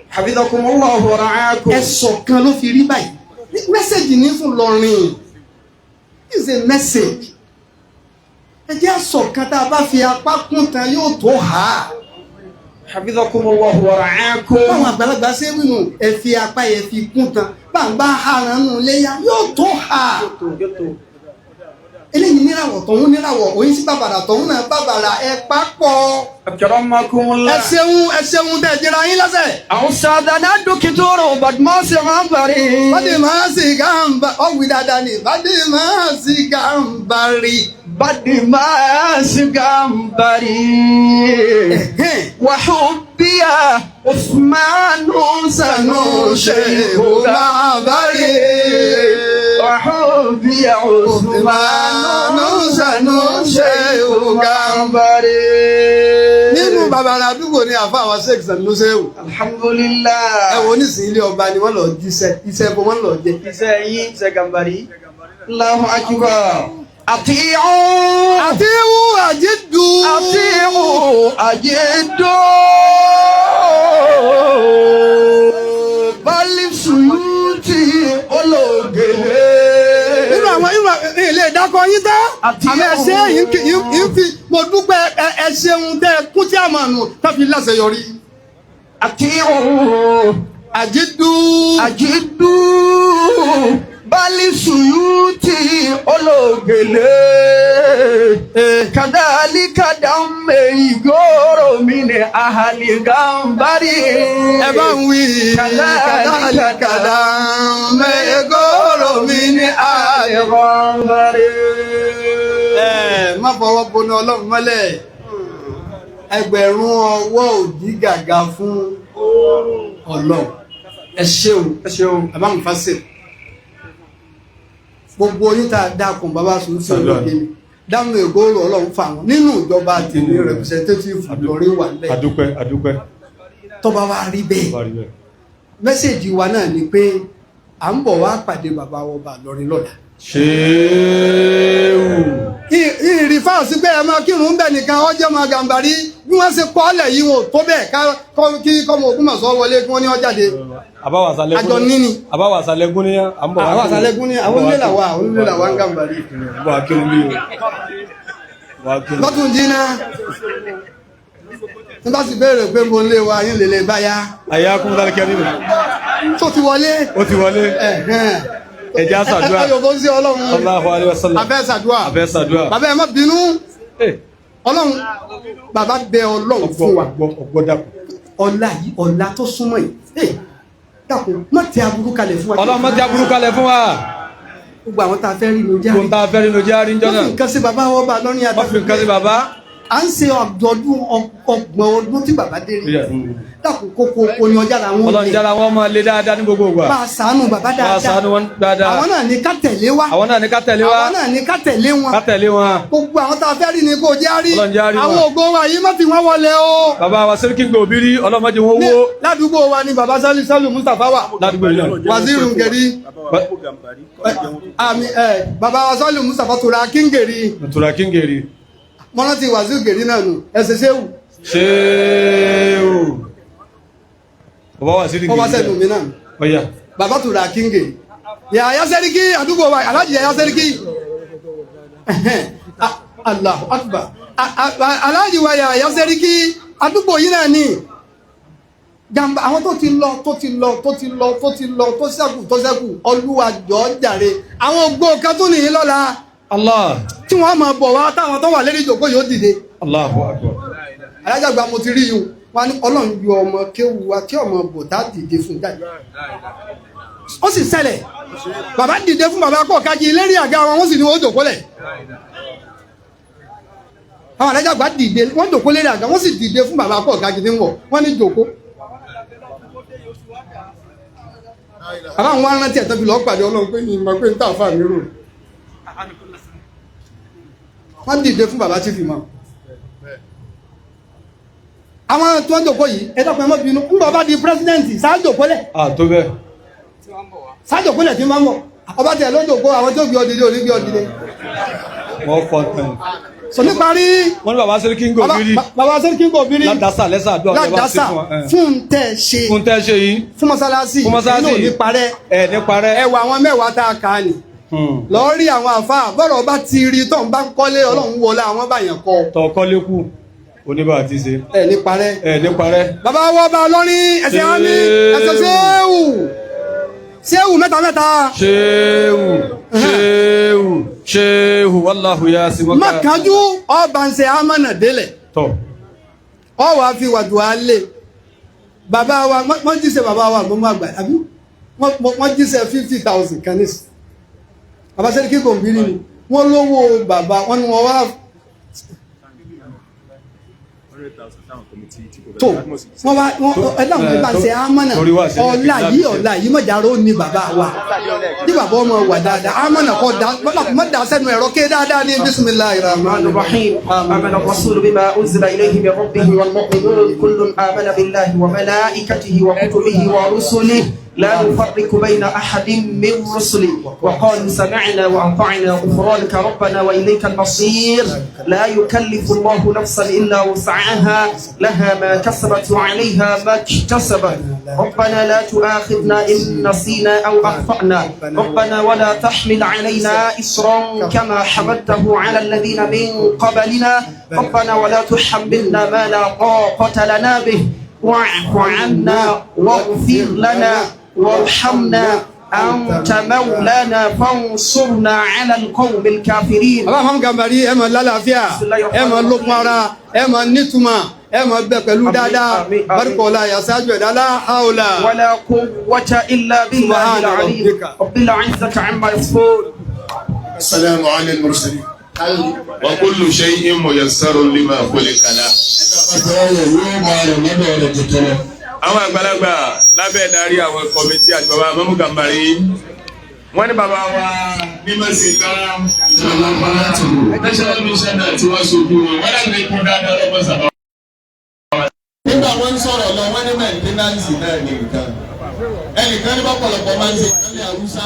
حفظكم الله ورعاكم. Ẹ̀sọ̀ kan ló fi rí báyìí. Message ní fún lọrin is a message. Ẹ jẹ́ àsọ̀ kan, tá a bá fi apá kún tan yóò tó hà á. حفظكم الله ورعاكم. Báwọn àgbàlagbà ṣe ń wínú, ẹ fi apá yẹn fi kún tan, bá ń bá haran nù léyà yóò tó hà á. Eléyìí níràwọ̀, tọ̀hún níràwọ̀, òyìn sí bàbàrà, tọ̀hún náà bàbàrà, ẹ pápọ̀. أكرمكم Ẹ الله. ṣeun, ẹ ṣeun tẹ̀ jẹra yín lọ́sẹ̀. أستاذنا الدكتور Badmasi Gambari. Badimasi Gambari, ọ̀wì dáadáa ni Badimasi Gambari. Badmasi Gambari. وحبي عثمان سنو شيخ Gambari. وحبي عثمان سنو شيخ Gambari. Nínú bàbàrà àdúgbò ni àfa àwọn Sheikh Sanusi. الحمد لله. Ẹ wo nísìnyí, ilé ọba ni wọ́n lọ jíṣẹ́, iṣẹ́ bó wọ́n lọ jẹ. Iṣẹ́ yín, iṣẹ́ Gambari. الله أكبر. أطيعوا. Àti ewu àjídù. أطيعوا أجدوا بل سيوتي ológele. Nínú àwọn ilé ìdákọ yín tán. Àti Àmọ́ ẹ ṣe yín fi mo dúpẹ́, ẹ ṣeun tẹ́ ẹ kún tí a mọ̀ nù tá fi láṣeyọrí. أطيعوا Àjídù. أجدوا بل سيوتي ológele. كذلك دم ìgòrò mi ní أهل Gambari. Ẹ bá ń wí. كذلك. Kàdá mẹ́gọ́rọ̀ mi ní ààyè. Gambari. Ẹ má fọwọ́ boná Ọlọ́run mọ́lẹ̀. Ẹgbẹ̀rún ọwọ́ òdì gàgà fún Ọlọ́run. Ẹ ṣeun. Ẹ ṣeun. Bàbá mi fásitì. Gbogbo oyin tá a dákun, bàbá sùn sí olóògbé mi. Dáhùn ègòrò, Ọlọ́run fà wọ́n nínú ìjọba tèmi, representative Ìlọrin wà lẹ̀. Adúpẹ́, adúpẹ́. Tọ́ba wa rí bẹ́ẹ̀. Bá rí bẹ́ẹ̀. Message wa náà ni pé à ń bọ̀ wá pàdé bàbá wa ọba Ìlọrin lọ́la. Ṣéwù. Ìrìfáàsì pé ẹ máa kírun bẹ́ẹ̀ nìkan, ọjọ́ máa Gàmbàrí bí wọ́n ṣe kọ́ ọ́lẹ̀ yìí, wọn ò tó bẹ́ẹ̀ kí kọ́mọ Ògbómọ̀ṣọ́ wọlé kí wọ́n ní ó jáde. Àbáwàsálẹ́gún. Àjọ níní. Àbáwàsálẹ́gún ní à ń bọ̀ wá. Àwọn àṣàlẹ́gún ní àwọn onílé làwà, àwọn onílé làwà ń Gàmbàrí. Bọ̀ wá kírun bí o. Wá kírun. Lọ́tún jìnnà tí bá sì béèrè pé mo lé wa yín lè báyà. Àyà kún sáré kẹrin mi. Tó ti wọlé. Ó ti wọlé. Ẹ jẹ́ á ṣàdúrà. Ẹ yóò sí Ọlọ́run. Sallallahu alaihi wasallam. Abẹ́ ṣàdúrà. Abẹ́ ṣàdúrà. Bàbá, ẹ má bínú. Ọlọ́run, bàbá bẹ Ọlọ́run fún wa. Ọgbọ́ dàpọ̀. Ọlá yìí, ọlá tó súnmọ́ yìí, dákun, má tẹ aburú kalẹ̀ fún wa. Ọlọ́run, má ti aburú kalẹ̀ fún wa. Gbogbo àwọn tá a fẹ́ rí ló jáde. Gbogbo tá a fẹ́ rí ló jáde níjọ́ Wọ́n náà. fi nǹkan sí bàbá wọn bá lọ́rin. Wọ́n fi nǹkan sí bàbá. À ń ṣe ọdọọdún 30 ọdún tí bàbá dé rí. Dákun, kókó kó ní ọjà làwọn Ọlọ́run olè. jára wọn máa lé dáadáa ní gbogbo ìgbà. Bá a ṣàánú bàbá Bá a dáadáa. ṣàánú wọn dáadáa. Àwọn náà ní ká tẹ̀lé wa. Àwọn náà ní ká tẹ̀lé wa. Àwọn náà ní ká tẹ̀lé wọn. Ká tẹ̀lé wọn. Gbogbo àwọn tá a fẹ́ rí ni kò jẹ́ rí. Ọlọ́run jẹ́ á rí wọn. Àwọn ògo wa yìí, má fi wọ́n wọlé o. Bàbá wa Sẹ́ríkì Gbòbírí, ọlọ́mọdé wọn wó. Ládùúgbò wa ni bàbá Sálí Sálù Mustapha wà. Ládùúgbò yìí náà. Waziri Ngeri àmì ẹ, bàbá wa Sálù Mustapha tura kíngèrì. Tura Kíngèrì. Mọ́nà ti Waziri Ngeri náà nù ẹsẹ̀ sẹ́wù. Ṣéwù. Bàbá wa Sẹ́ríkì. Ọba sẹ́nu mi náà. Ọ̀yà. Bàbá tura kíngèrì, Yàyà Sẹ́ríkì àdúgbò wa, Alhaji Yàyà Sẹ́ríkì. Allahu Akbar. Alhaji wa Yàyà Sẹ́ríkì àdúgbò yìí náà ni gàmbá. Àwọn tó ti lọ, tó ti lọ, tó ti lọ, tó ti lọ, tó ṣẹ́kù, tó ṣẹ́kù, Olúwa jọ̀ọ́ jàre, àwọn ògbó kan tó nìyí lọ́la Allah. tí wọ́n máa bọ̀ wá, táwọn tó wà lérí ìjòkó yóò dìde. Allahu Akbar. Alájàgbà, mo ti rí yìí, wọn ní Ọlọ́run yọ ọmọ kéwu wa tí ọmọ bòtá dìde fún jáde. Ó sì ṣẹlẹ̀, bàbá dìde fún bàbá pọ̀ kájí lérí àga wọn, wọ́n sì ní wọ́n jòkó lẹ̀. Àwọn alájàgbà dìde, wọ́n jòkó lérí àga, wọ́n sì dìde fún bàbá pọ̀ kájí ní wọ̀, wọ́n ní jòkó. Bàbá àwọn arántí ẹ̀tọ́ fi lọ́ọ́ pàdé Ọlọ́run pé ní ìmọ̀ pé ń tà fà mí rò. Wọ́n dìde fún bàbá tí fi mọ̀ àwọn tó ń jòkó yìí. Ẹ dákun, ẹ má bínú, ń bọ̀ bá di president sáájòkólẹ̀. À tó bẹ́ẹ̀. Sáájòkólẹ̀ tí máa ń bọ̀, ọba tẹ̀ ló ń jòkó, àwọn tó gbé ọ dìde ò ní gbé ọ dìde. Wọ́n fọ́ tán. Sọ níparí. Wọ́n ní bàbá Sẹ́ríkì Gbòbírí. Bàbá Sẹ́ríkì Gbòbírí. Ládàásà lẹ́sà àdúrà ọ̀rẹ́ bá ṣe Ládàásà fún wa. fún tẹ́ ṣe Fún tẹ́ ṣe yìí. fún mọ́sálásí. Fún mọ́sálásí. Inú ò ní parẹ́. Ẹ̀ ní parẹ́. Ẹwà àwọn 10 tá a kà á nì lọ rí àwọn àfáà bọ́rọ̀ bá ti rí tó ń bá ń kọ́lé, Ọlọ́run wọlé àwọn báyẹn kọ́. Tọ́ kọ́lékù oníbà àti ṣe. Ẹ̀ ní parẹ́. Ẹ̀ ní parẹ́. Bàbá wa bá lọ́rin ẹsẹ̀ á ní ẹsẹ̀ séwù séwù mẹ́ta mẹ́ta. Ṣéwù, ṣéwù, ṣéwù, wàláhù yá sí Má kánjú, ọba ń ṣe amánà délẹ̀. Tọ́. Ọ wàá fi wàdùn á lé bàbá wa. Wọ́n jíṣẹ́ bàbá wa mọ́mọ́ àgbà àbí wọ́n jíṣẹ́ 50,000 kan nísì. Bàbá Sẹ́ríkì Gbòǹbìrì ni wọ́n lówó bàbá wọn ni wọ́n wá tó wọ́n wá wọ́n. Ẹ dáhùn pé bá ń ṣe amánà Torí wà sí ọ̀la yìí, ọ̀la yìí mọ̀jàrá ó ní bàbá wa ní bàbá ọmọ wà dáadáa, amánà kọ́ da mọ̀ dá sẹ́nu ẹ̀rọ ké dáadáa ní bismillahir rahmanir الرحيم. آمن الرسول بما أنزل إليه من ربه والمؤمنون، كل آمن بالله وملائكته وكتبه ورسله، لا نفرق بين أحد من رسله، وقالوا سمعنا وأطعنا، غفرانك ربنا وإليك المصير. لا يكلف الله نفسا إلا وسعها، لها ما كسبت وعليها ما اكتسبت. ربنا لا تؤاخذنا إن نسينا أو أخطأنا، ربنا ولا تحمل علينا إصرا كما حملته على الذين من قبلنا، ربنا ولا تحملنا ما لا طاقة لنا به، واعف عنا واغفر لنا وارحمنا، أنت مولانا فانصرنا على القوم الكافرين. Bàbá àwọn Gàmbàrí, ẹ máa lálàáfíà, ẹ máa lókun ara, ẹ máa nítumọ̀, ẹ máa bẹ pẹ̀lú dáadáa. Àmín, àmín. Barikola yasájú ẹ̀dá láhàólà. ولا قوة إلا بالله سبحان العلي ربك. رب العزة عما يصفون. السلام على المرسلين. وكل شيء ميسر لما خلق له. Àwọn àgbàlagbà lábẹ́ ìdarí àwọn committee àti bàbá Mọ́mú Gàmbàrí, wọ́n ní bàbá wa ní mọ̀síká national mission náà tí wọ́n sojú wọn, wọ́n dàgbé kún dáadáa lọ́mọ sábà. Nígbà wọn ń sọ̀rọ̀ lọ, wọ́n ní maintenance náà ní nǹkan ẹnìkan ní bọ́pọ̀lọpọ̀ máa ń ṣe ìkànnì Haúsá.